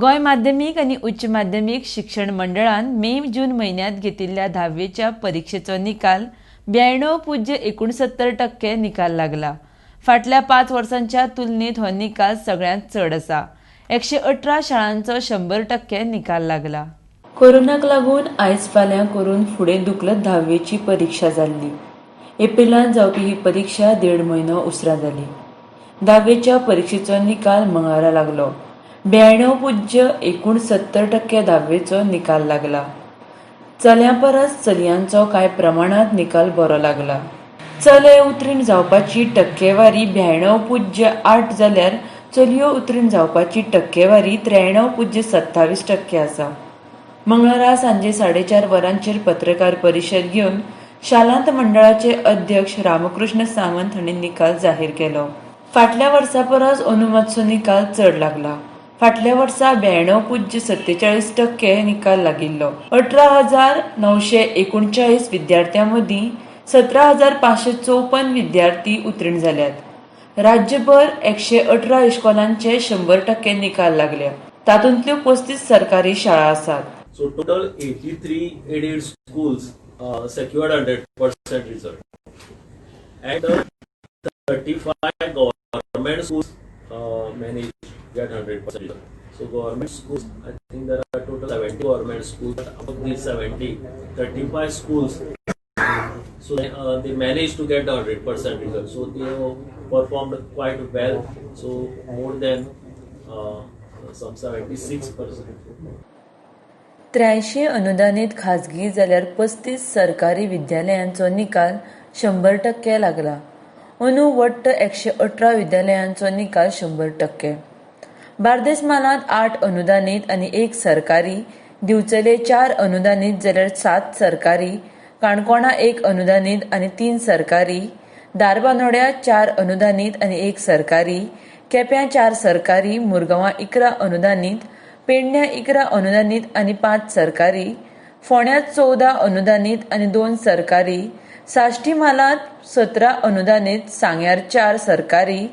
गोंय माध्यमीक आनी उच्च माध्यमीक शिक्षण मंडळान मे जून म्हयन्यांत घेतिल्ल्या धावेच्या परिक्षेचो निकाल 92.69% निकाल लागला. फाटल्या 5 वर्सांच्या तुलनेत हो निकाल सगळ्यांत चड आसा. 118 शाळांचो 100% निकाल लागला. कोरोनाक लागून आयज फाल्यां करून फुडें धुकलत धावेची परिक्षा जाल्ली. एप्रिलांत जावपी ही परिक्षा 1.5 म्हयनो उसरां जाली. धावेच्या परिक्षेचो निकाल मंगळारा लागलो. 92.69% धावेचो निकाल लागला. चल्यां परस चलयांचो कांय प्रमाणांत निकाल बरो लागला. चले उत्तीर्ण जावपाची टक्केवारी 92.8 जाल्यार चलयो उत्तीर्ण जावपाची टक्केवारी 93.27% आसा. मंगळारा सांजे 4:30 वरांचेर पत्रकार परिशद घेवन शालांत मंडळाचे अध्यक्ष रामकृष्ण सामंत हांणी निकाल जाहीर केलो. फाटल्या वर्सा परस अंदू मातसो निकाल चड लागला. फाटल्या वर्सा 92.47% निकाल लागिल्लो. 18,939 विद्यार्थ्यां मदीं 17,554 विद्यार्थी उत्तीर्ण जाल्यात. राज्यभर 118 इश्कोलांचे 100% निकाल लागल्या. तातूंतल्यो 35 सरकारी शाळा आसात. So total 83 aided schools secured 100% result, and 35 government schools managed get 100% result. So government schools, I think there are total 70 government schools. But out of these 70, 35 schools, so they managed to get 100% result. So they performed quite well. So more than some 76%. 83 अनुदानीत खाजगी जाल्यार 35 सरकारी विद्यालयांचो निकाल 100% लागला. अंदू वट्ट 118 विद्यालयांचो निकाल 100%. बार्देस म्हालांत 8 अनुदानीत आनी 1 सरकारी, दिवचले 4 अनुदानीत जाल्यार 7 सरकारी, काणकोणा 1 अनुदानीत आनी 3 सरकारी, धारबांदोड्या 4 अनुदानीत आनी 1 सरकारी, केप्यां 4 सरकारी, मुरगांवां 11 अनुदानीत, पेडण्यां 11 अनुदानीत आनी 5 सरकारी, फोंड्यांत 14 अनुदानीत आनी 2 सरकारी, साश्टी म्हालांत 17 अनुदानीत, सांग्यार 4 सरकारी,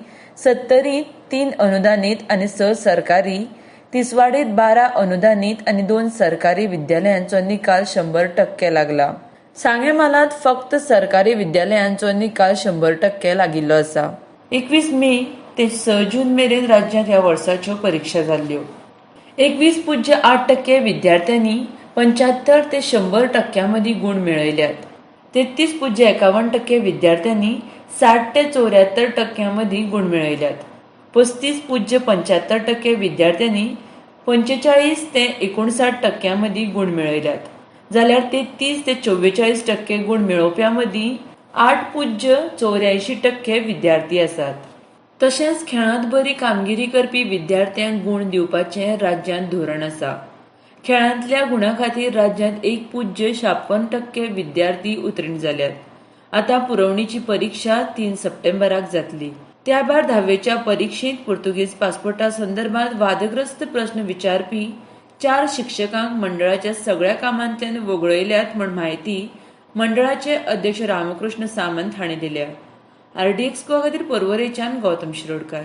सत्तरींत 3 अनुदानीत आनी 6 सरकारी, तिसवाडीत 12 अनुदानीत आनी 2 सरकारी विद्यालयांचो निकाल 100% लागला. सांगें म्हालांत फक्त सरकारी विद्यालयांचो निकाल 100% लागिल्लो आसा. 21 मे ते 6 जून मेरेन राज्यांत ह्या वर्साच्यो परिक्षा जाल्ल्यो. 21.8% विद्यार्थ्यांनी 75 ते 100% मदीं गूण मेळयल्यात. 33.51% विद्यार्थ्यांनी 60 ते 74% मदीं गूण मेळयल्यात. 35.75% विद्यार्थ्यांनी 45 ते 59% मदीं गूण मेळयल्यात, जाल्यार 33 ते 44% गूण मेळोवप्यां मदीं 8.84% विद्यार्थी आसात. तशेंच खेळांत बरी कामगिरी करपी विद्यार्थ्यांक गूण दिवपाचें राज्यांत धोरण आसा. खेळांतल्या गुणा खातीर राज्यांत 1.56% विद्यार्थी उत्तीर्ण जाल्यात. आतां पुरवणीची परिक्षा 3 सप्टेंबराक जातली. त्या भायर धावेच्या परिक्षेंत पुर्तुगेज पासपोर्टा संदर्भात वादग्रस्त प्रस्न विचारपी 4 शिक्षकांक मंडळाच्या सगळ्या कामांतल्यान वगळयल्यात म्हूण म्हायती मंडळाचे अध्यक्ष रामकृष्ण सामंत हांणी दिल्या. आरडीएक्स गोवा खातीर पर्वरेच्यान गौतम शिरोडकार.